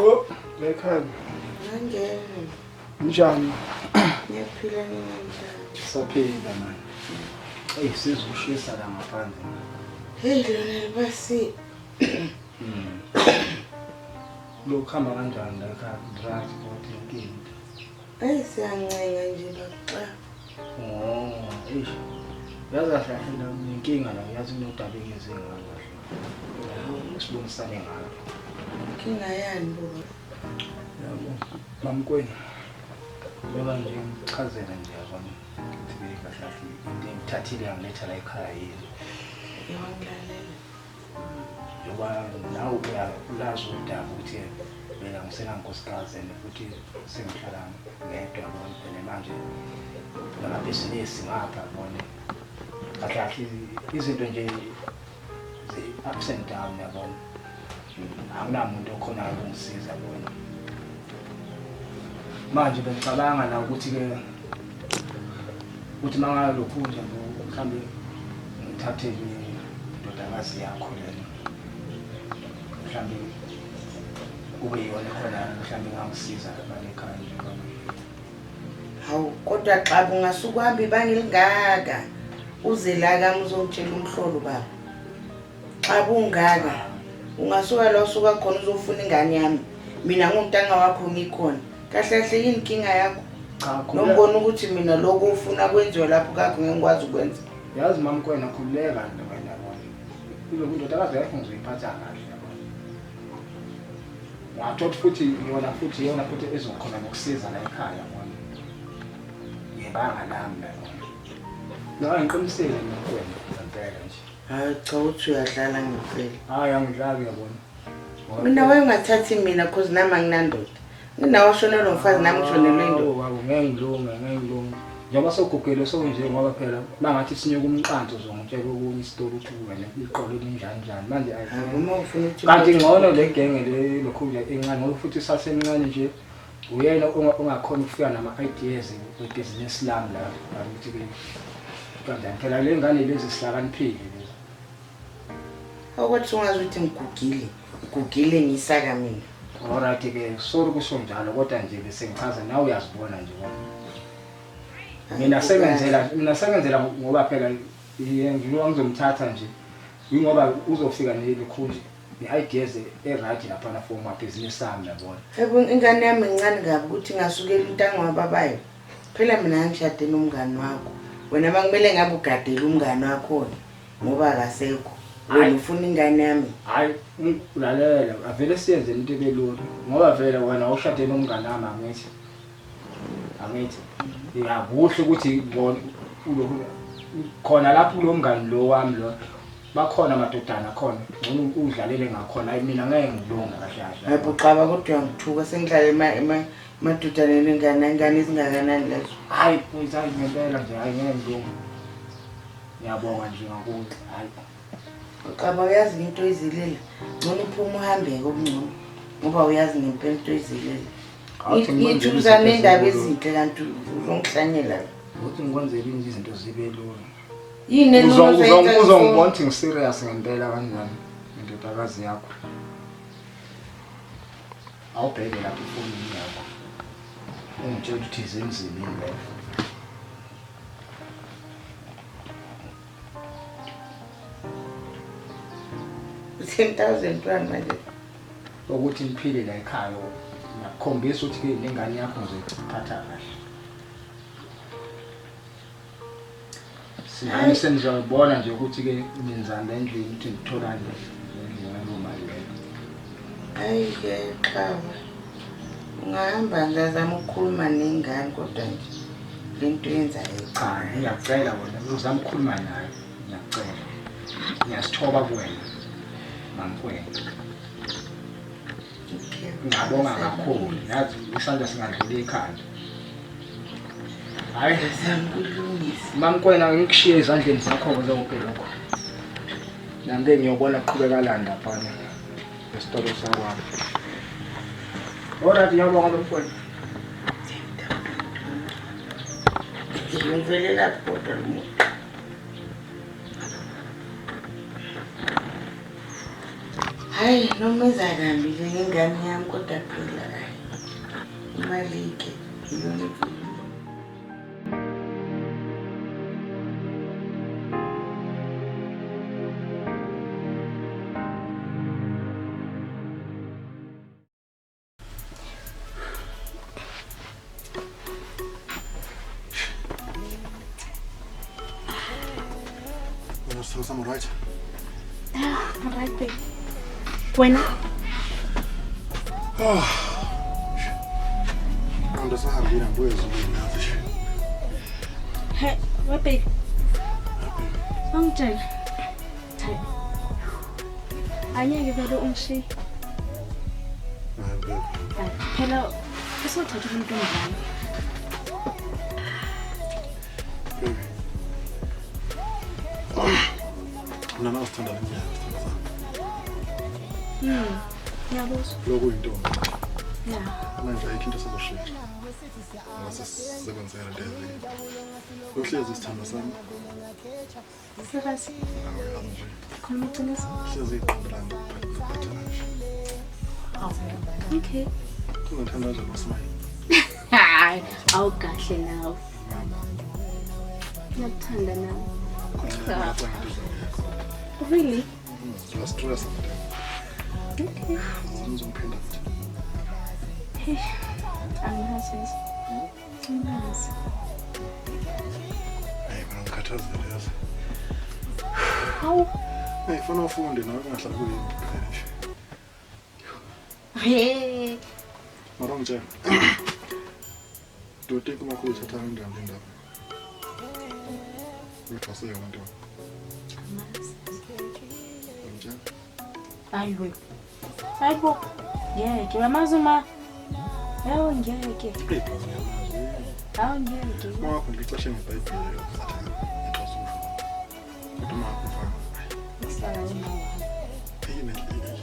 Oh, lekhaya. Ngangena. Njani? Ngiyaphila nina njani? Saphila mani. Eyi sizoshisa la ngaphandle. Hey lona libasi. Lokhu hamba kanjani la ekhaya? Right kodwa yonke into. Eyi siyancenga nje baxa. Oh, eish. Yazi kahle kahle la nginenkinga la, yazi kunodaba engize ngalo kahle. Sibonisane ngalo. Inkinga yani baba? Yabo, mamkwena. Njengoba nje ngichazela nje yabona ukuthi ke kahle kahle into engithathile yangiletha la ekhaya yini. Yebo ngilalela. Njengoba nawe uyalazi udaba ukuthi mina ngisenankosikazi and futhi sengihlala ngedwa yabona and manje namabhizinisi ngapha yabona. Kahle kahle izinto nje zi-ups and down yabona. Akunamuntu okhonayo ukungisiza yabona. Manje bengicabanga la ukuthi-ke ukuthi mangalokhu nje mhlawumbe ngithathe indodakazi yakho lena mhlawumbe kube yiyona khona mhlawumbe ingangisiza lapha ekhaya nje baba. Hawu kodwa xa ungasuke uhambe ibanga elingaka uze la kami uzongitshela umhlolo baba. Xa kungaka ungasuka la usuka khona uzofuna ingane yami. Mina nguntanga wakho ngikhona. Kahle kahle yini inkinga yakho? Cha khululeka. Nombona ukuthi mina lokho ufuna kwenziwe lapho kakho ngeke ngikwazi ukwenza. Yazi mamkwena khululeka nje wena yabona. Kulo indodakazi yakho ngizoyiphatha kahle yabona. Ngathola futhi yona futhi iyona futhi ezokhona nokusiza la ekhaya yabona. Ngebanga lami yabona. La ngiqinisile mamkwena ngempela nje. Hayi cha uthi uyadlala ngempela. Hayi angidlali yabona. Mina wayengathathi mina cause nami anginandoda. Nginawo oshonelwe umfazi nami ngishonelwe indoda. Hawu, hawu, ngeke ngilunge, ngeke ngilunge. Njengoba sewugugile sewunje ngoba phela mangathi sinyuka umqanso uzongitshela okunye isitori ukuthi wena iqolo elinjani njani. Manje ayi. Hayi uma ufuna ukuthi Kanti ngcono le genge le lokhu nje encane ngoba futhi isasemncane nje uyena ongakhona ukufika nama-ideas webhizinisi lami la ukuthi ke kanjani phela le ngane lezi sihlakaniphile lezi. Ukuthi ungazi ukuthi ngigugile. Ngigugile ngisaka mina. Alright ke sorry kusho njalo kodwa nje bese ngichaza nawe uyazibona nje wena. Mina sengenzela ngoba phela ngilowa ngizomthatha nje yingoba uzofika nelokhu nje ne-ideas e-right laphana for amabhizinisi ami yabona. Yebo ingane yami incane kabi ukuthi ingasukela intanga wababayo. Phela mina ngishade nomngani wakho. Wena makumele ngabe ugadele umngani wakho ngoba akasekho. Wena ufuna ingane yami. Hayi ulalela avele siyenze into ebelula ngoba vele wena ushade nomngani wami angithi. Angithi yakuhle ukuthi bona ulokhu khona lapho kulo mngani lo wami lo bakhona amadodana khona ngcono udlalele ngakhona hayi mina ngeke ngilunge kahle kahle. Hayi buxaba kodwa uyangithuka sengidlala emadodaneni engane ingane ezingakanani lezo. Hayi please hayi ngempela nje hayi ngeke ngilunge. Ngiyabonga nje ngakuwe hayi. Uxaba uyazi into oyizilela ngcono uphume uhambe-ke okungcono ngoba uyazi ngempela into oyizilela. Awuthi ngikwenzele Ngithi uzame izinto indaba zibe lula. ezinhle kanti uzongihlanyela. Uthi ngikwenzele izinto zibe lula. Yini elula ozoyenza Uzongibona ukuthi ngiserious ngempela kanjani indodakazi yakho. Awubheke lapha efonini yakho. Ungitshela ukuthi izenzini yini leyo. 10,000 rand manje. Ukuthi niphile la ekhaya ngiyakukhombisa ukuthi ke nengane yakho ngizoyiphatha kahle. Singane senizobona nje ukuthi ke nenzani la endlini ukuthi nitholani endlini ngaleyo mali leyo. Hayi ke xaba. Ungahamba ngazama ukukhuluma nengane kodwa nje le nto yenzayo. Cha, ngiyakucela wena uzama ukukhuluma naye. Ngiyakucela. Ngiyasithoba kuwena. Mamkwena. Ngiyabonga kakhulu. Yazi isandla singadluli ekhanda. Hayi, Ngizama ukulungisa. Mamkwena ngikushiye ezandleni zakho zonke lokho. Nami ke ngiyobona kuqhubekalani laphana esitolo sakwami. Alright, ngiyabonga mamkwena. Ngivelela kodwa lo muntu. Hayi noma eza kambi le ngane yami kodwa phela hayi. Imali-ke iyona enkulu. Wena sithando sami, right? Yeah, I'm right, babe. Wena? Oh. Qonda sahambile ngibuye ezulwini yazi nje. Hey, what babe? Angitshela. Hayi. Angeke vele ungishiye. Hayi babe. Hayi, phela usothatha umuntu omdala. Baby. Mina nawe sithandana iminyaka sithando sami. Ngiyabuzwa. Lokhu yintombi. Yeah. Manje ayikho into esizoshintsha. Ngoba sesisekwenzela into ezinye. Uhlezi isithando sami. Serious? Awu nje. Khuluma iqiniso? Hlezi iqembu lami lokuphatha kanje. Okay. Ungithanda kanjani uSmile? Hayi, awukahle nawe. Ngiyakuthanda nawe. Really? Ngiyastress mntana. Okay. Ngizongiphinda futhi. Hey, angazi. Angazi. Hey, mina ngikhathazekile yazi. Hawu. Hey, funa ufunde nawe ungahlali kuyini kuphela nje. Hey. Mara ngitshela. Do you think umakhulu uthatha kanjani le ndaba? Uthwase yona ntombi. Angazi. Ngitshela. Hayi we. Hayi bo. Ngeke, uyamazi uma. Hawu ngeke. Hey, bro, ngiyamazi. Hawu ngeke. Uma wakho ngixeshe ngebhayibheli sathana. Ngixoxa umfana. Kodwa uma wakho mfana. Kusala uma wami. Hey, nenhle.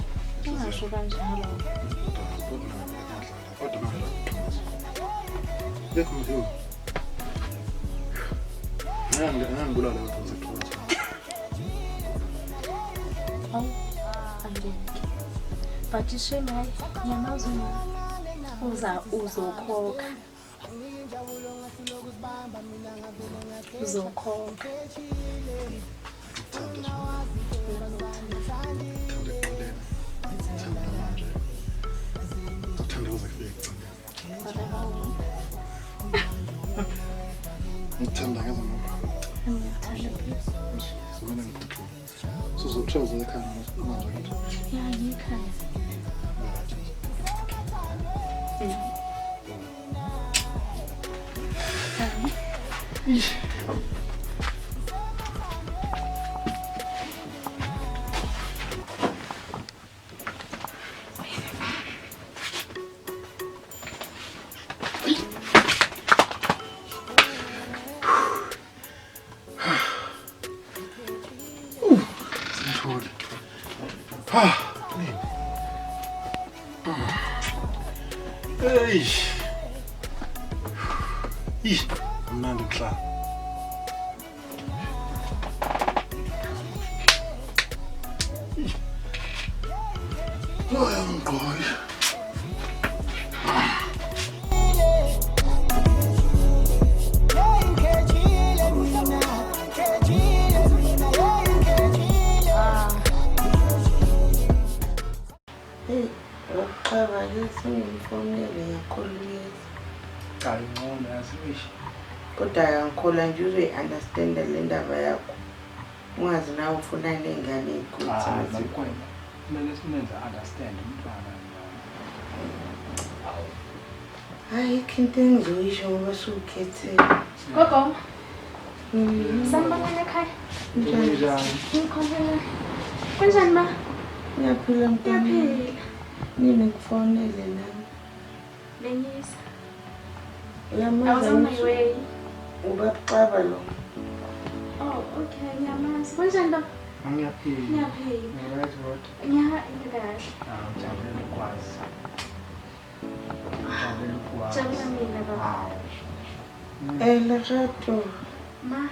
Ungasho kanjalo. Kodwa manje Bekho mthiwa. Ngangibulala kodwa ngisethuka. Hawu. Angeke. But shame hayi, ngiyamazi uma. Uza uzokhokha. Uzokhokha. Ngithanda nje. Ngithanda ekuqaleni. Ngithanda namanje. Ngithanda kuze kufike ekugcineni. Ngithanda ngeze mama. Ngiyakuthanda babe. Kumele ngiphuthume. Sizothoza ekhaya manje ngithi. Ya, ngikhaya. Bye. Sithole. Ha, nini? Hey. Ih, mnandi mhla. Loya ngigqoke. Hey, ukuxaba-ke sengimfonele ngakhulumisa. Cha ngcono yazi eish. Kodwa angikholwa nje uzoyi-understanda le ndaba yakho. Ungazi nawe ufuna ney'ngane ey'nkulu. Hayi makwena. Kumele simenze understand umntwana. Hayi ikho into engizoyisho ngoba suwukhethile. Gogo. Sanibonani ekhaya. Kunjani? Ngikhona. Kunjani ma? Ngiyaphila mntana. Ngiyaphila. Nini ngikufonele nami. Bengiyisa. I Uyamazi was on my angithi way. Ubabuxaba lo. Oh, okay. Ngiyamazi. Kunjani baba? Ngiyaphila. Ngiyaphila. Ngi-right kodwa. Ngiyakahle. Ah, ngijabulela ukwazi. Ngijabulela ukwazi. Jabula mina baba. Hawu. Lerato, Ma,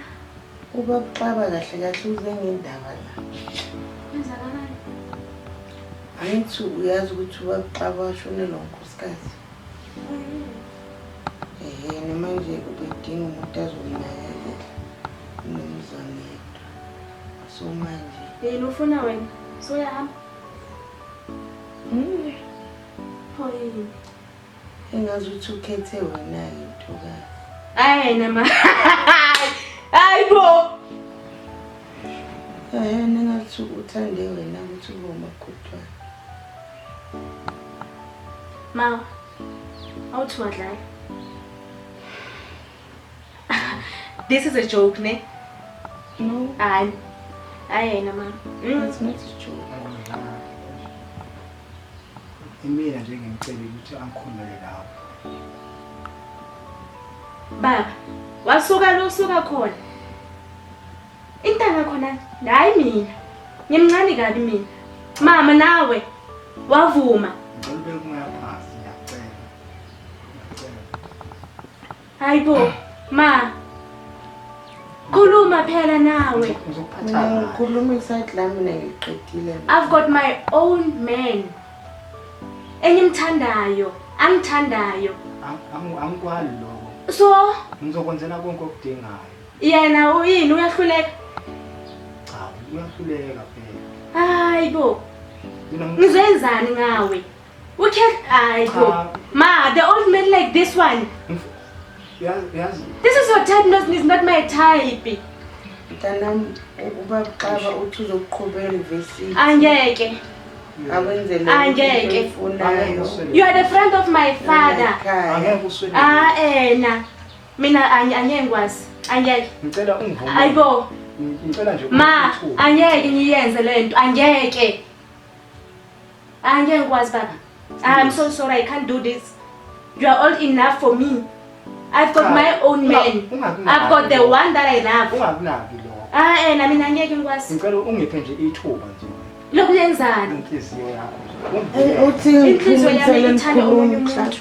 ubabuxaba kahle kahle uze ngendaba la. kwenzakalani? Angithi uyazi ukuthi ubabuxaba washonelwa unkosikazi. Ehhe namanje ubedinga umuntu azomnakekela unomzwangedwa. So manje Yini ufuna wena? Soyahamba. Pho yini? Engazi ukuthi ukhethe wena-ke ntokazi. Hayi nama. Hayi bo. Yena engathi uthande wena ukuthi ube umakoti wakhe. Ma. Awuthi wadlala. This is a joke, ne? No. Hayi. Hayi yena ma. It's not a joke. Imina nje ngimcele ukuthi angikhulumele nawe. Baba, wasuka lo usuka khona. Intanga khona, hayi mina. Ngimncane kabi mina. Mama nawe wavuma. Ngicela ubeke umoya phansi, ngiyacela. Ngiyacela. Hayibo, ma. Khuluma phela nawe. Ngizokuphatha Mina kahle. ngikhuluma isayidi lami mina ngiqedile. I've got my own man. Engimthandayo, angithandayo. Angikwali lokho. So, Ngizokwenzela konke okudingayo. Yena uyini uyahluleka? Cha, uyahluleka phela. Hayibo. Mina Ngizenzani ngawe? Ukhe hayibo. Cha. Ma, the old man like this one. Yazi yazi This is your type, no, it's not my type. Mntanami ubabuxaba uthi uzokuqhubela ivesithi. Angeke. Akwenzele Angeke. oyifunayo. You are the friend of my father. Ekhaya. Angeke uswele. Ah ena. Mina angeke ngikwazi. Angeke. Ngicela ungivumele. Hayibo. Ngicela nje Ma, ithuba. angeke ngiyenze lento. Angeke. Angeke ngikwazi baba. I'm so sorry I can't do this. You are old enough for me. I've got Cha, my own man. ungakunaki I've got the lokho. one that I love. Ungakunaki lokho. Ah ena mina angeke ngikwazi. Ngicela ungiphe nje ithuba nje. Lokhu yenzani? Inhliziyo yakho nje. Eh, Ungivumele. uthi Inhliziyo yami ithanda omunye umuntu.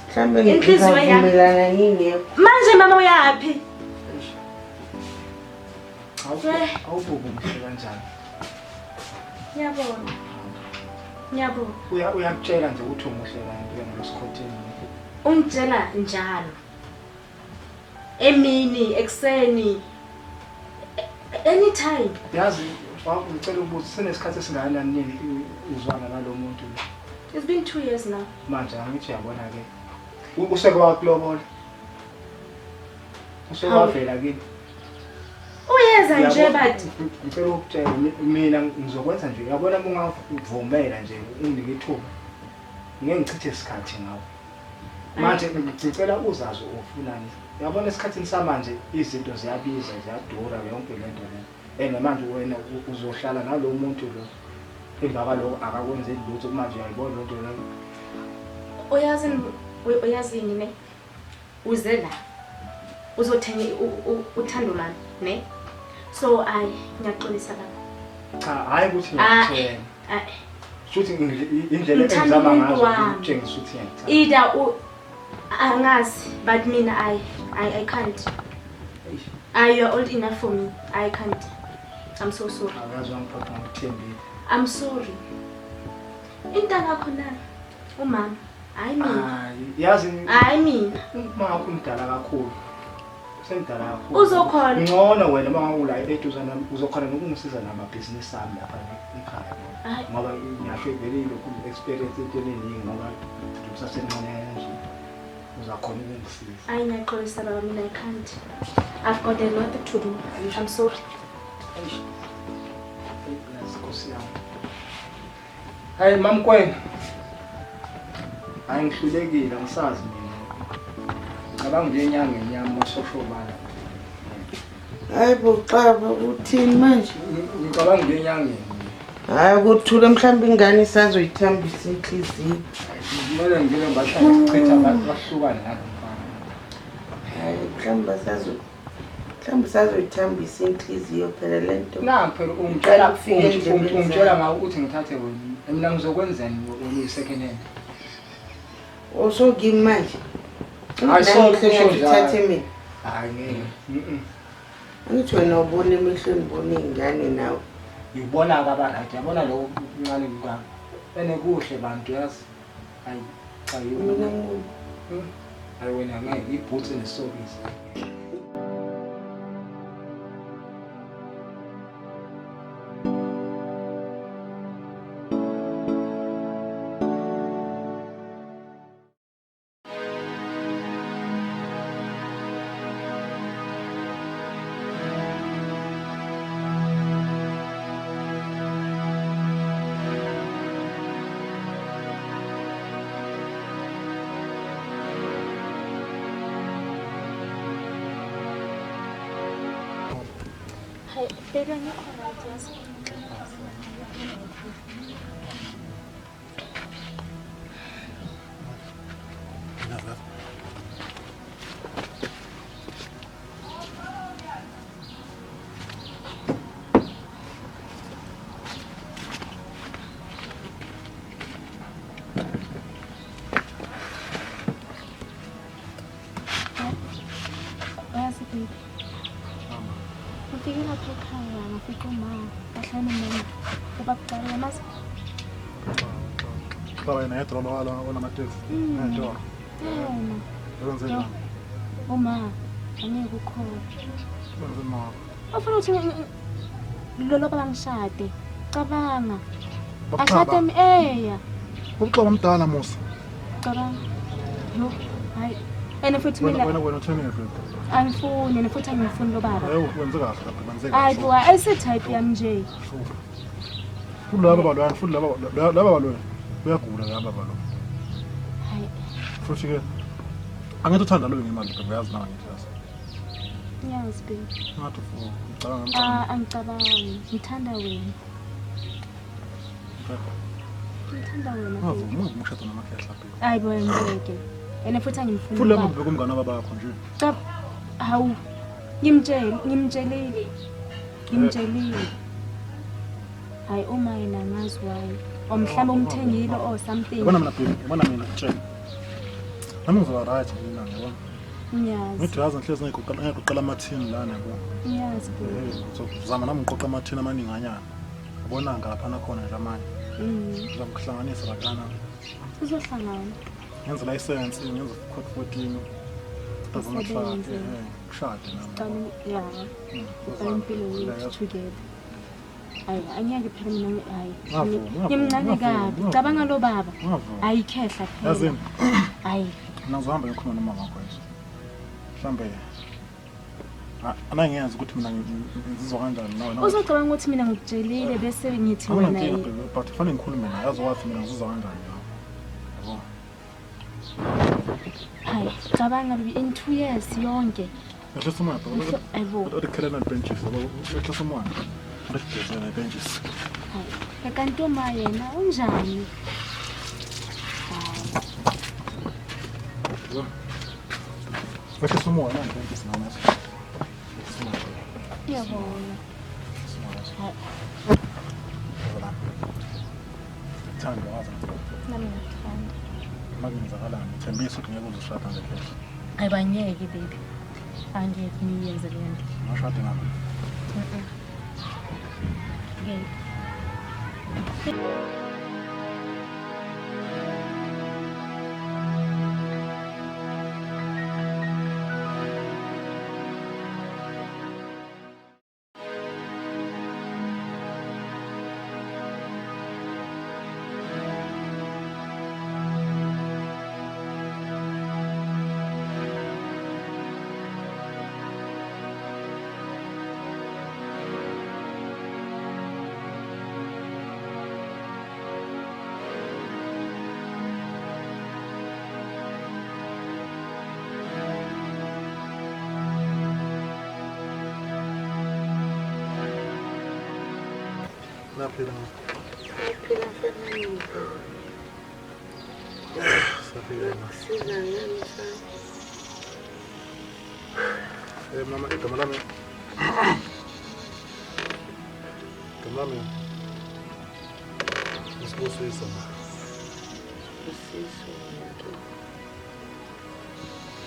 Mhlambe Inhliziyo yami. ngivumelana ngingekho. Manje mama uyaphi? Awubuke umuhle kanjani. Ngiyabona. Ngiyabona. Uyakutshela nje ukuthi umuhle kanti wena losikhotheni. Ungitshela njalo. Emini, ekuseni. Anytime. Yazi ngicela ukubuza senesikhathi esingakanani nini uzwana nalo muntu lo? It's been 2 years now. Manje angithi uyabona ke. Useke wakulobola. Useke Hawu. wavela kini. Uyeza nje Uyabo- but Ngicela ukutshela mina ngizokwenza nje uyabona uma ungavumela nje unginike ithuba. Ngeke ngichithe isikhathi ngawe. Manje ngicela uzazi ufunani. Uyabona esikhathini samanje izinto ziyabiza ziyadura yonke lento le. And manje wena uzohlala nalo muntu lo. Emva kwaloko akakwenzeli lutho manje uyayibona lento leyo. Uyazi uyazini ne? Uze la. Uzothenga uthando lwami ne? So I ngiyaxolisa baba. Cha, hayi ukuthi Ah. ngiyakuthenga. Ah, Shuthi indlela Ngithanda engizama umuntu ngazo wami. ukutshengisa ukuthi ngiyakuthenga. Either angazi but mina I can't. You are old enough for me. I can't. I'm so sorry. Akazi wangiphatha ngokuthembile. I'm sorry. Intanga khona umama. Hayi mina. Hayi, yazi Hayi mina. uma wakho umdala kakhulu. Usemdala kakhulu. Uzokhona. Ngcono wena uma ula eduze nami uzokhona nokungisiza namabhizinisi ami lapha ekhaya. Hayi. Ngoba ngiyasho vele lokhu experience into eningi ngoba ngisasemncane nje. Uzakhona ukungisiza. Hayi ngiyaxolisa baba mina I can't. I've got a lot to do. I'm sorry. Eish. Yazi Nkosi yami. Hayi mamkwena. Hayi ngihlulekile angisazi mina. Ngicabanga nje inyanga enyama ososhobala. Hayi bo xaba uthini manje? Ngicabanga nje inyangeni. Hayi ukuthula mhlawumbe ingane isazoyithambisa inhliziyo. Kumele ngike ngibashaye isichitha bahlukane nalo mfana. Hayi mhlawumbe mhlawumbe isazoyithambisa inhliziyo phela lento. Na phela ungitshela Ufike endlebeni ungitshela zayo. ngawo ukuthi ngithathe wena. Mina ngizokwenzani wena uyi-second hand. Usokimi manje. Hayi, so Nami kusho sengathi njalo. uthathe mina. Hayi ngeke. Mhm. Angithi wena ubona emehlweni ubona iy'ngane nawe. Ngibona-ke aba-right, yabona lo mncane kukami. Ene kuhle bantu yazi. Hayi cha Mina ngibona. Hayi wena ngeke iboots nesokisi. Hayi, baby angikho right yazi. Uyazi baby. Ngifike lapha ekhaya ngafika uma bahlala nomama ubaba yamazi. Baba yena yedwa lo onamateksi. Yedwa. Yena. Wenze njani? Uma angeke ukhona. Wenze ma. Ufuna ukuthi lo baba ngishade. Cabanga. Ashade eya. Ubuxoba mdala Musa. Cabanga. Yo, hayi. Ene futhi mina wena utheni baby? Angifuni, ene futhi angifuni lo baba. Yebo, wenze kahle lapha, wenze kahle. Hayi bo, ayisi-type yami nje. Futhi laba balwana, futhi laba balwana. Uyagula laba balwana. Hayi. Futhi ke angithi uthanda lo ngemali baby, uyazi nawe ngithi yazi. Ngiyazi baby. Ngathi ufuna ngicabanga Ah, angicabangi. Ngithanda wena. Ngithanda wena. baby. Ungavumi, ungavumi ukushada namakhehla baby. Hayi bo, ngeke. Ene futhi angimfuni. Futhi laba ubaba. bebe kumngane babakho nje. Cha, hawu. Ngimtshelile. Ngimtshelile. Hayi uma yena angazi why. Or mhlawumbe umthengile or something. Yabona mina baby, yabona mina ngitshela. Nami ngizoba right mina yabona. Ngiyazi. Ngithi yazi ngihlezi ngigoqela amathini lana yabo. Ngiyazi baby. Ngizozama nami ngiqoqa amathini amaninganyana. Yabona ngalaphana khona nje amanye. Ngizama ukuhlanganisa laphana. Sizohlangana. Ngenza license, ngenza code 14. Usebenze. Kushade nami. Siqale ya. Siqale impilo yethu together. Hayi angeke phela mina hayi. Ungavumi, ungavumi, Ngimncane ungavumi, kabi. ungavumi. Cabanga lo baba. Ungavumi. Hayi khehla phela. Yazini, Hayi. mina ngizohamba ngiyokhuluma nomama wakho yeso. Mhlambe anangiyazi ukuthi mina ngizizwa kanjani nawe. Uzocabanga ukuthi mina ngikutshelile bese ngithi wena Anginankinga baby, but kufanele ngikhulume naye azokwazi mina ngizizwa kanjani nawe. Yabo. Hayi, cabanga baby in 2 years yonke. Ehlisa umoya baby. Hayibo. Uthi benches yabo. Ehlisa umoya. Uthi benches. Hayi, kanti uma yena unjani? Hayi. Ehlisa umoya nani benches nami. Ehlisa umoya. Ngiyabona. Ehlisa umoya. Hayi, Thando wazi. nami ngiyakuthanda. Makungenzakalani ngithembisa ukuthi ngeke uzoshada ngekhehla. Hayi bangeke baby. Angeke ngiyenze le nto. Ungashada nami. Ngeke. Naphila. Phila mfana. Saphila ma. Siza ngani mfana? Mama igama lami. Igama lami. Isibusiso ma. Usizo.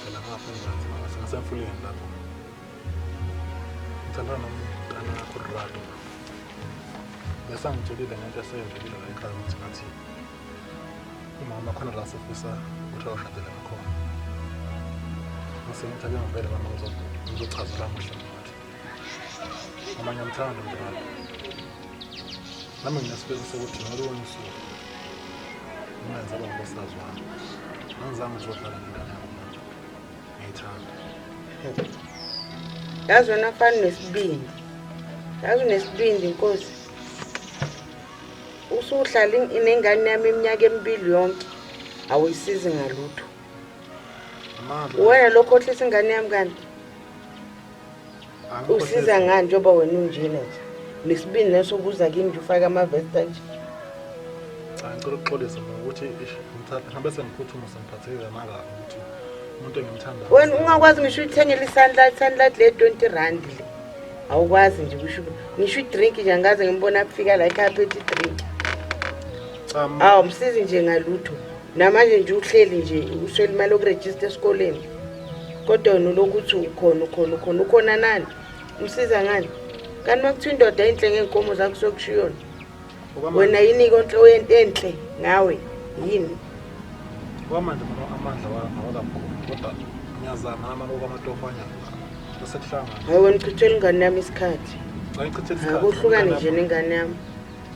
Phela ngapha enzansi mama singasemfuleni lapho. Ngithandana nomntana wakho Lerato. Bese angitshelile ngento eseyenzekile la ekhaya ukuthi ngathi Umama khona la sefisa ukuthi ayoshadela ngakhona. Ngase ngithi ake ngivele mama ngizochazela muhle ngathi. Mama ngiyamthanda mntwana. Nami nginesifiso sokuthi ngolunye usuku ngingenza aba unkosikazi wami. Angizange ngizodlala nengane yakho mama. Ngiyayithanda. Yazi wena mfana unesibindi. Yazi unesibindi nkosi. Usuhlala nengane yami iminyaka emibili yonke awuyisizi ngalutho. Wena lokho ohlisa ingane yami kanti usiza ngani njengoba wena unjena nje nesibindi lesokuza kimi nje ufake amavesta nje. Cha ngicela ukuxolisa ngokuthi ngithatha ngihambe sengiphuthuma sengiphatheke kamangaka ukuthi umuntu engimthandayo. Wena ungakwazi ngisho uyithengele i-sunlight sunlight le 20 rand le. Awukwazi nje kusho ngisho i-drink nje angikaze ngimbona afika la ekhaya phethe i-drink. Cha Awu msizi nje ngalutho. Namanje nje uhleli nje uswele imali yokurejista esikoleni. Kodwa wena ulokhu uthi ukhona ukhona ukhona ukhona nani? Umsiza ngani? Kanti uma kuthiwa indoda inhle ngey'nkomo zakho sokushiyona. Wena yini konhle enhle ngawe? Yini? Kwamanje mina amandla awakabukhona kodwa ngiyazama nami okwamatofanyana bese kuhlangana. Hayi wena uchithela ingane yami isikhathi. Cha ngichithela isikhathi. Akuhlukane nje nengane yami.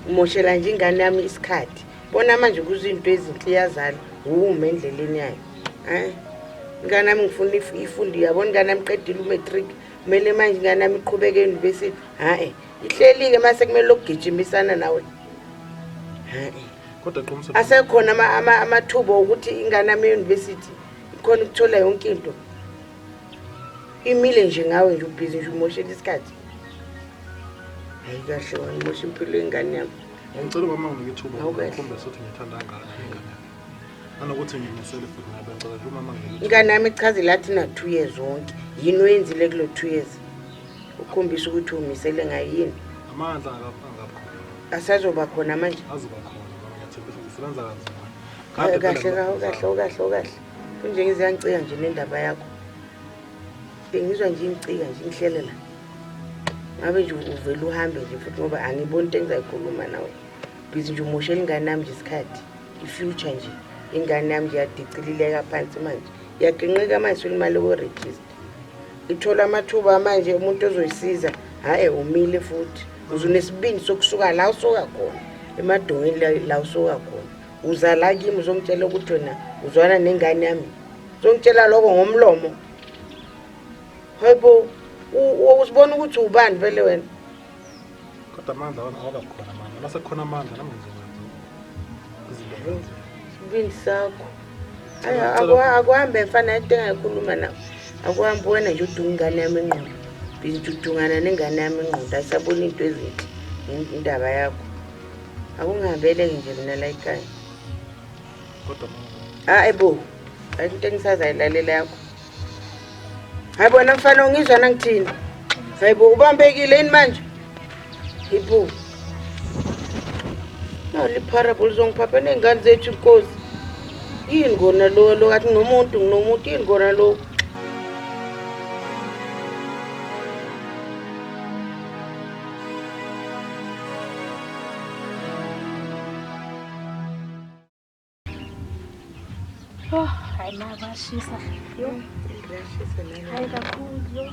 Umoshela nje ingane yami isikhathi. Bona manje kuzinto ezinhle iyazala ume endleleni yayo. Hayi. Ingane yami ngifuna ifunde yabona ingane yami iqedile umatric. Kumele manje ingane yami iqhubeke e-university. Hayi. Ihlelile mase kumele lokugijimisana nawe. Hayi. Kodwa qiniso Asekhona amathuba okuthi ingane yami e-university ikhona ukuthola yonke into. Imile nje ngawe nje ubhizi nje umoshela isikhathi. Hayi kahle wena umosha impilo yengane yami. Ngicela umama nginike ithuba Awukahle. ngikhombise ukuthi ngithanda kangakanani ingane yami. Nanokuthi ngimisele futhi ngabe ngicela nje umama nginike ithuba. Ingane yami ichazile athi na 2 years wonke. Yini oyenzile kulo 2 years? Ukhombisa ukuthi umisele ngayini. Amandla angabukhona. Asazoba khona manje. Azoba khona mama ngiyathembisa ngisebenza kanzima. Kahle Kade kahle phela kahle kahle kahle. Kunje ngiziyangicika nje nendaba yakho. Bengizwa nje ingicika nje ngihlelela. Ngabe nje uvela uhambe nje futhi ngoba angiboni into engizayikhuluma nawe. Busy nje umoshela ingane yami nje isikhathi. I-future nje. Ingane yami nje yadicilileka phansi manje. Iyaginqika manje imali yokurejista. Ithola amathuba manje umuntu ozoyisiza. Hhayi umile futhi. Uze unesibindi sokusuka la usuka khona. Emadongeni la usuka khona. Uza la kimi uzongitshela ukuthi wena uzwana nengane yami. Uzongitshela lokho ngomlomo. Hayibo, uzibona ukuthi ubani vele wena? Kodwa amandla awakabukhona mama. Mase kukhona amandla nami ngizokwenza izinto zenze. Isibindi sakho. Hayi akuhambe mfana into engayikhuluma nawe. Akuhambe wena nje udunga ingane yami ingqondo. Busy udungana nengane yami ingqondo ayisaboni into ezinhle indaba yakho. Akungihambeleki nje mina la ekhaya. Kodwa mama. Hayi bo. Ayikho into engisazayilalela yakho. Hayi bona mfana ungizwa nangithini? Hayi bo ubambekile yini manje? Hayibo. Nali parable uzongiphapha ney'ngane zethu inkosi. Yini kona lo lo kathi nginomuntu nginomuntu yini kona lo? Oh, hayi ma kwashisa. Yo, Ngiyashisa nami. hayi kakhulu yo.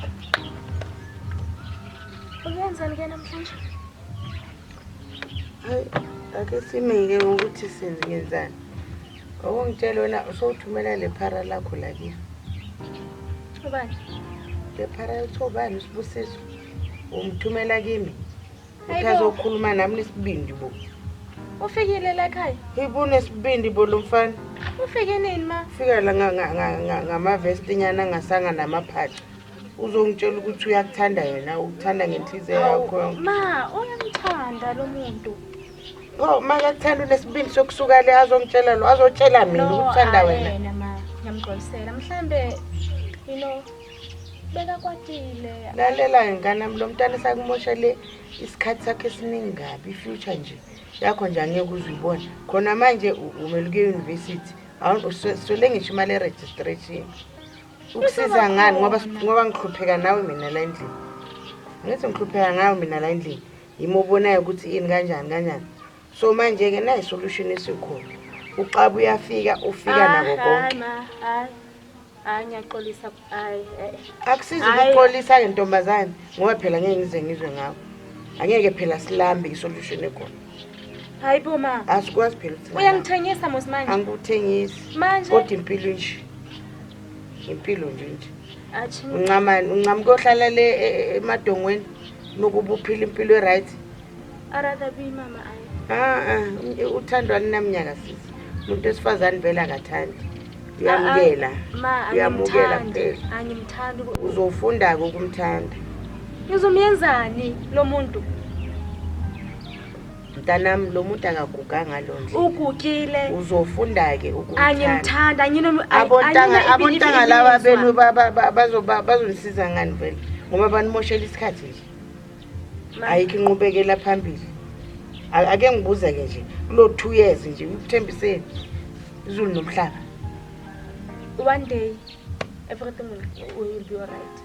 Uyenzani ke namhlanje? Hayi ake sime-ke ngokuthi senze ngenzani. Awungitshele wena usowuthumela le phara lakho la kimi. Ubani? Le phara lithiwa ubani uSibusiso? Umthumela kimi. Uthi Hayibo. azokhuluma nami nesibindi bo. Ufikile la ekhaya? Hayibo unesibindi bo lo mfana. Ufike nini ma? Ufika la ngamavestinyana angasanga namaphaca. Uzongitshela ukuthi uyakuthanda yena, ukuthanda ngenhliziyo yakho yonke. Ma, uyamthanda lo muntu. Oh, makakuthanda unesibindi sokusuka le azongitshela lo, azotshela mina No, ukuthanda wena. ayena ma, ngiyamxolisela. Mhlambe you know bekakwatile. Lalela ngane yami, lo mntwana sakumoshele isikhathi sakhe esiningi kabi, i-future nje yakho nje angeke uze uyibone. Khona manje umele ukuya e-university, uswele ngisho imali ye-registration. Ukusiza ngani ngoba ngoba ngihlupheka nawe mina la endlini. Angithi ngihlupheka ngawe mina la endlini. Yimi obonayo ukuthi ini kanjani kanjani. So manje-ke nayi solution esikhona. Uxaba uyafika ufika nako konke. Hayi ma, hayi. Hayi ngiyaxolisa. Hayi. Akusizi ukuxolisa ke ntombazane ngoba phela ngeke ngize ngizwe ngawe. Angeke phela silambe isolution ekhona. Hayi bo ma. Asikwazi phela ukuthi. Uyangithengisa mos manje. Angikuthengisi. Manje. Kodwa impilo nje. Impilo nje nje. Athi Uncama uncama kuyohlala le emadongweni nokuba uphila impilo e-right. I rather be mama ayi. Ah ah uthandwa ninaminyaka sisi. Umuntu wesifazane vele akathandi. Uyamukela. Ma Uyamukela angimthandi. kuphela. Angimthandi. Uzofunda-ke ukumthanda. Ngizomyenzani lo muntu? Mntanami lo muntu akaguganga lo ndlela. Ugugile. Uzofunda-ke ukumthanda. Angimthandi. Angino Abontanga abontanga laba benu bazonisiza ngani vele ngoba banimoshela isikhathi nje. Ayikho inqubekela phambili. Ake ngibuze-ke nje kulo 2 years nje ukuthembiseni izulu nomhlaba. One day everything will be alright.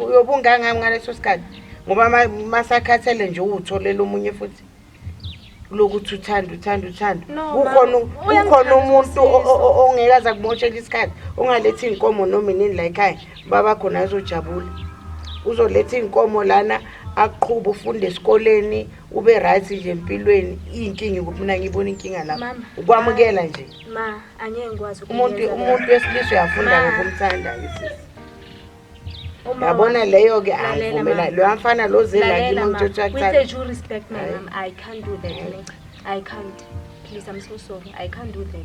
Uyobungangami ngaleso sikhathi ngoba masakhathele nje uwutholela omunye futhi. Lokuthi uthanda uthanda uthanda. No, Kukhona ma, uyangithanda kukhona umuntu uSifiso. ongeke aze akumoshele isikhathi ongaletha iy'nkomo noma inini la ekhaya baba khona azojabula. Uzoletha iy'nkomo lana aqhube ufunde esikoleni ube right nje empilweni. Iy'nkinga kuphi mina ngibona inkinga lapha. Mama, Ukwamukela nje. Ma, angeke ngikwazi Umuntu ukuyenza umuntu wesilisa uyafunda Ma. ngokumthanda sisi. Uma Yabona wami- leyo ke Lalela, angivumela ma. lo mfana lo ze la Lalela, kimi ma. ngitsho With akuthanda. the due respect, my Hayi. mom, I can't do that. Ne? I can't. Please, I'm so sorry. I can't do that.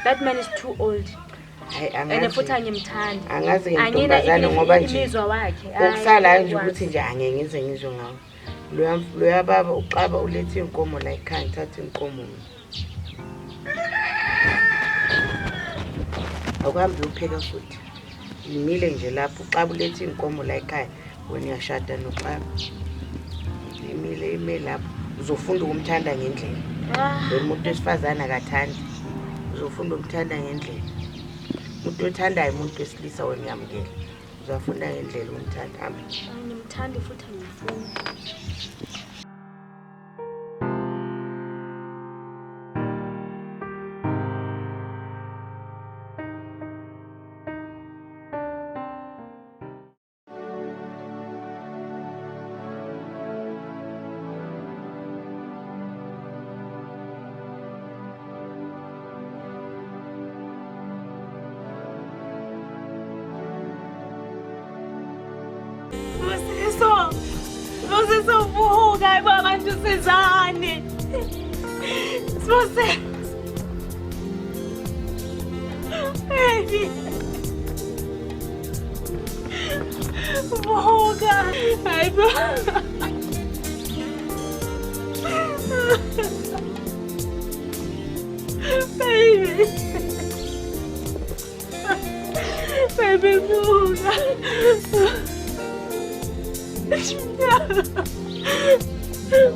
That man is too old. Hayi And angazi. futhi angimthandi. Angazi ke Angina ntombazane ngoba nje imizwa wakhe. Hayi, okusalayo nje angikwazi. ukuthi nje angeke ngize ngizwe ngawo. Loya baba uxaba ulethe iy'nkomo la ekhaya ngithathe iy'nkomo mina. Akuhambi uyopheka futhi. Ngimile nje lapho uxaba ulethe iy'nkomo la ekhaya wena uyashada noxaba. Imile ime lapho uzofunda ukumthanda ngendlela. Ah. Lo muntu wesifazane akathandi. Uzofunda ukumthanda ngendlela. Umuntu othandayo umuntu wesilisa wena uyamukela. Uzafunda ngendlela ukumthanda. Hamba. Angimthandi futhi angimfuni. Sibusiso vuka abantu sizane. Sibusiso. Baby. Vuka. Hayibo. Baby. Baby vuka.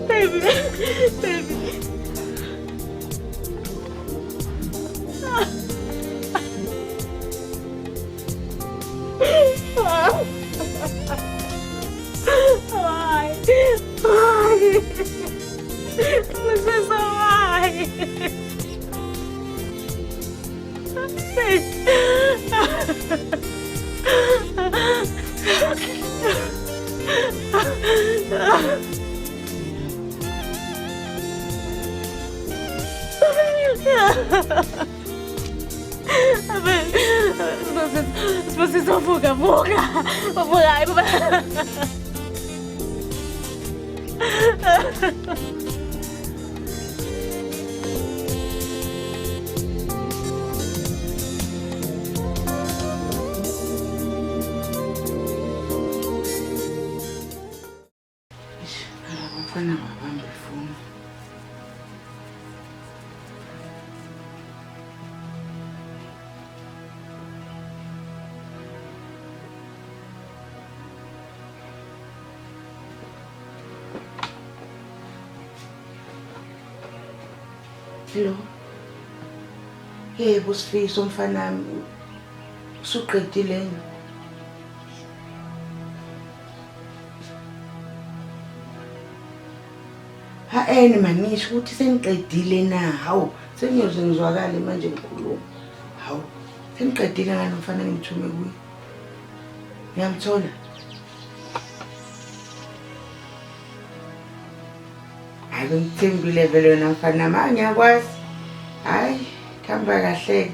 Baby, baby. Why? Why? This is why. Sibusiso vuka, vuka. Vuka, hayi baba. Abafana babambe ifoni. Hello. Yebo Sifiso mfanami. Usuqedile yini? Ha ene manisho ukuthi sengiqedile na? Hawu, sengiyoze ngizwakale manje ngikhuluma. Hawu, sengiqedile ngalo mfana ngimthume kuye. Ngiyamthola. Hayi ngithembile vele wena mfana ma ngiyakwazi. Hayi, kuhamba kahle.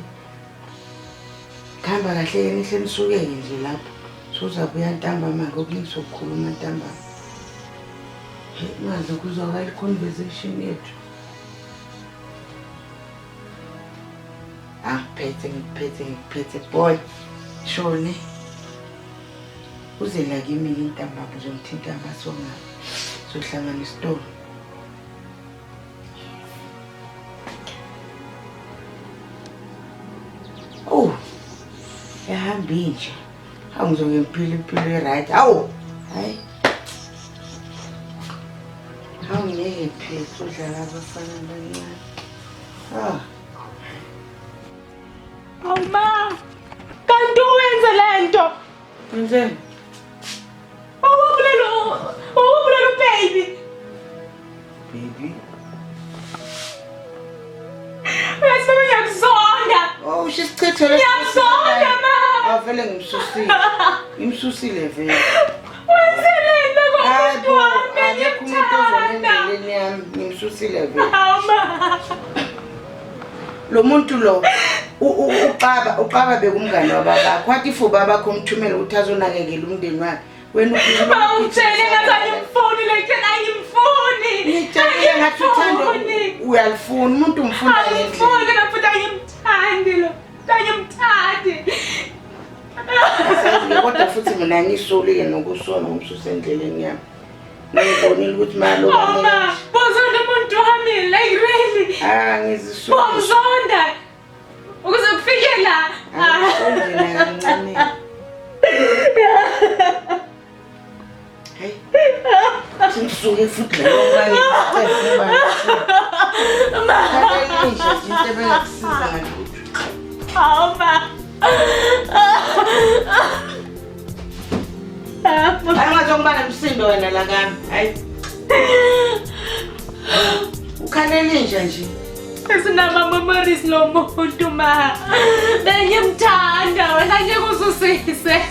Kuhamba kahle nihle nisukeke nje lapho. Sozabuya ntambama ngokuningi sokukhuluma ntambama. Hey, ungaze kuzwakala i-conversation yethu. Angiphethe ngikuphethe ngikuphethe boy. Shone. Uze la kimi ntambama uzongithinta amaso ngapha. Sohlangana isitolo. Oh. Yahamba inja. Hawu ngizoke ngiphile impilo e-right. Hawu. Hayi. Hawu ngeke phela udlala abafana abancane. Ah. Awu ma, kanti uwenze le nto. Wenzeni? Wawubulela wawubulela ubaby. Baby. Uyazi baba ngiyakuzonda. Oh, usho isichitho lesi. Ngiyakuzonda ma. Awu vele ngimsusile. Ngimsusile vele. Wenze le nto Hayi komuntu bo, wami akekho umuntu ozona ngimthanda. endleleni yami. Ngimsusile vele. Hawu ma. Lo muntu lo uxaba uxaba bekumngane wababakho. Wathi if ubabakho umthumele ukuthi azonakekela umndeni wakhe. Wena Ma ungitshele ngathi angimfuni le kid angimfuni. Ngitshele ngathi uthando Angimfuni. uyalifuna umuntu umfunda ngendlela. Angimfuni ngafuthi angimthandi lo. Angimthandi. Asazi-ke kodwa futhi mina ngisoli-ke nokusona ngomsusa endleleni yami. Ngibonile ukuthi malo Oh ma, bozonda umuntu wami like really. Ah ngizisoli. Bomzonda. Ukuze kufike la. Angisoli nakancane. Hey. Sengisuke futhi la ngoba ngicela Ma. Nje into ebengakusiza ngalutho. Hawu ma. Angazokuba nomsindo wena la kami. Hayi. Ukhalela inja nje. Esinama-memories lo muntu ma. Bengimthanda wena ngeke uzusise.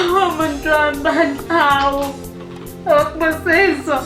Umuntu wami bantawo. Akubusiso.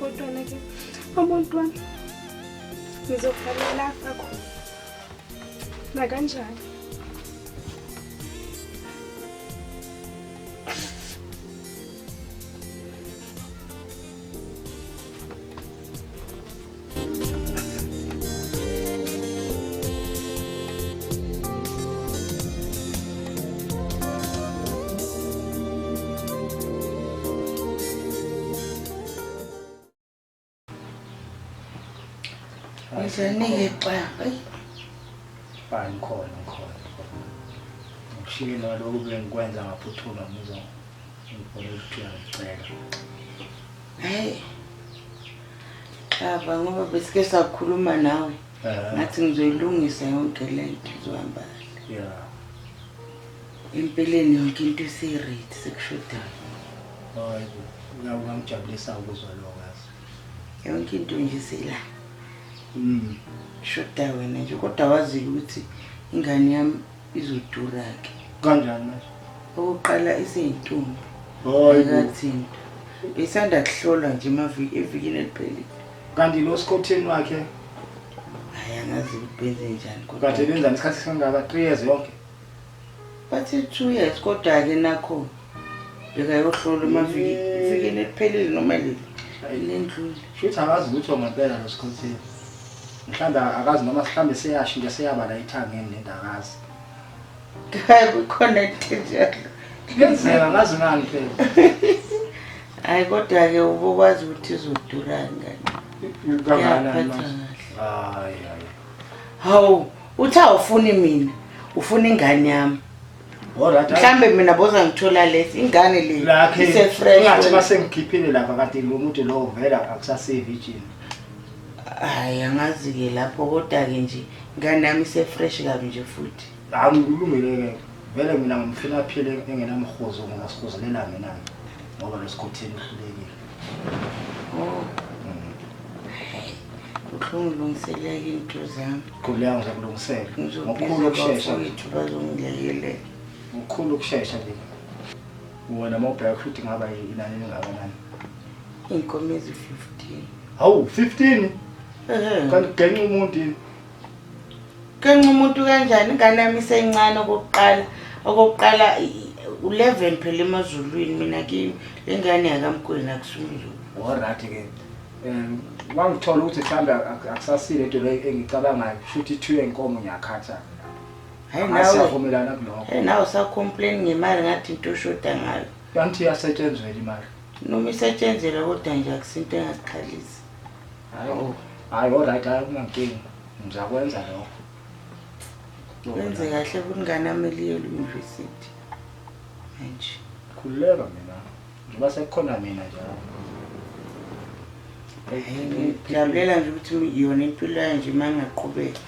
Kodwa-ke umuntu wami ngizokuvalela afa khona. Nakanjani? Ngizanike xa. Hayi. Hayi ngikhona ngikhona. Ngishilo nalokhu bengikwenza ngaphuthuma ngizo ngibona ukuthi uyangicela. Hey. Xaba ngoba besike sakhuluma nawe. Ngathi ngizoyilungisa yonke le nto izohamba kahle. Yeah. Empeleni yonke into isiready sekushodayo. Hayi, kuyangijabulisa ukuzwa lokho yazi. Yonke into nje sila. Shoda wena nje kodwa wazi ukuthi ingane yami izodura ke. Kanjani manje? Okokuqala iseyintombi. Hayi bo. Akathinto. Besanda kuhlolwa nje emaviki evikini eliphelile. Kanti lo skhotheni wakhe Hayi angazi ukuthi benze njani kodwa. kade benzani isikhathi singaka 3 years yonke. Bathi 2 years kodwa ke nakho bekayohlolwa emaviki evikini eliphelile noma leli lendlule. Shuthi akazi lutho ngempela lo skhotheni. Mhlawumbe akazi noma mhlawumbe seyashintsha seyaba la ithangeni nendakazi. Hayi kukhona into enjalo. Kuyenzeka ngazi ngani phela. Hayi kodwa ke ubokwazi ukuthi izodura ingane. Kangakanani Iyaphatha manje? kahle. Hayi hayi. Hawu, uthi awufuni mina, ufuna ingane yami. Alright. Mhlambe mina boza ngithola lesi ingane le Lakhe ise fresh. Ngathi mase ngikhiphile lapha kade lo muntu lo vela akusase virgin. Hayi angazi ke lapho kodwa ke nje ingane yami ise fresh kabi nje futhi. Hayi ngilungile ke. Vele mina ngimfuna aphile engenamkhuzo ngingasihuzelela mina ngoba lesikhotheni uhlulekile. Oh. Kuhlungu lungiseleka into zami. Khuleka ngizokulungisela. Ngizobiza Ngokukhulu ukushesha. abafowethu bazongilekelela. Ngokukhulu ukushesha nje. Wena mawubheka futhi ngaba inani elingakanani? Inkomo ezi-15. Hawu 15 Ehhe. kanti genca umuntu yini? Kenca umuntu kanjani ingane yami isencane okokuqala okokuqala u-11 phela emazulwini mina kimi le ngane yakamgweni akusumzulu. Alright ke. Wangithola ukuthi mhlambe akusasile into le engicabangayo futhi ithiwe inkomo ngiyakhatha. Hayi Hayi nawe siyavumelana kulokho. hey nawe usacomplain ngemali ngathi into oshoda ngayo. Kanti iyasetshenzwa imali. Noma isetshenzelwa kodwa nje akusinto engasikhalisi. Hayi. Hayi alright hayi kunankinga. Ngizakwenza lokho. Wenze kahle ukuthi ingane yami eliye university. Manje Khululeka mina. Njengoba sekukhona mina nje. hayi ngijabulela nje ukuthi yona impilo yayo nje uma ingaqhubeka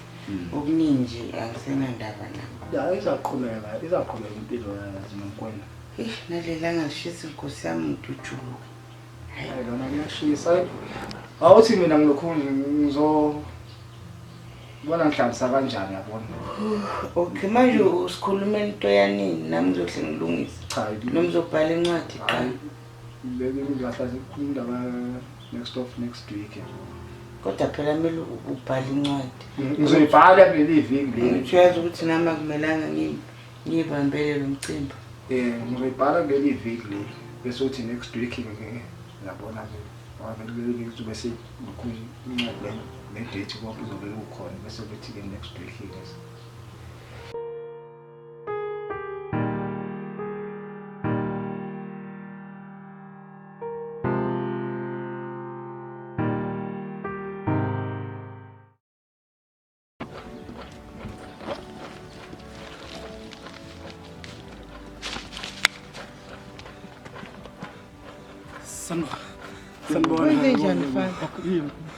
okuningi nje angisenandaba nakho. Ya izaqhubeka, izaqhubeka impilo yayo Nomkwena. Eish nalelanga lishisa inkosi yami ngidujuluke. Hayi lona kuyashisa. Awuthi mina ngilokhu ngizo bona ngihlalisa kanjani yabona. Okay manje usikhuluma into yanini nami ngizohle ngilungise. Cha Noma uzobhala incwadi qala. hayi leli ngiyahlala indaba next of next week. Kodwa phela kumele ubhale incwadi. Ngizoyibhala kuleli viki leli. Ngithi uyazi ukuthi nami akumelanga ngiyibambele lo mcimbi. Ngizoyibhala kuleli viki leli. Bese uthi next week ke ngiyabona ke. Ngoba vele kuleli viki kuzobe selokhu incwadi le ne-date konke kuzobe kukhona bese kuthi ke next week ke. Sanibona. Wenze njani mfana?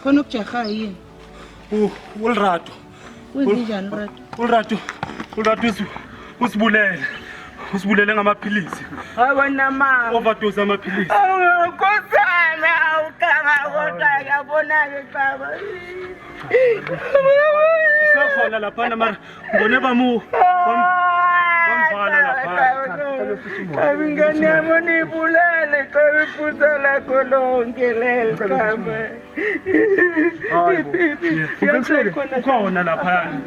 Khona ukujaha yini? Ulrato. Wenze njani Rato? Ulrato. Ulrato usibulele. Usibulele ngamaphilisi. Hayi wena mama. Overdose amaphilisi. Nkosana awukanga kodwa yabona-ke baba. Sekhona laphana mara ngibone bamu bamvala laphana. Xaba ingane yami uniyibulele xaba iphutha lakho lonke leli xaba. Hayi bo. Uqinisile ukhona laphana.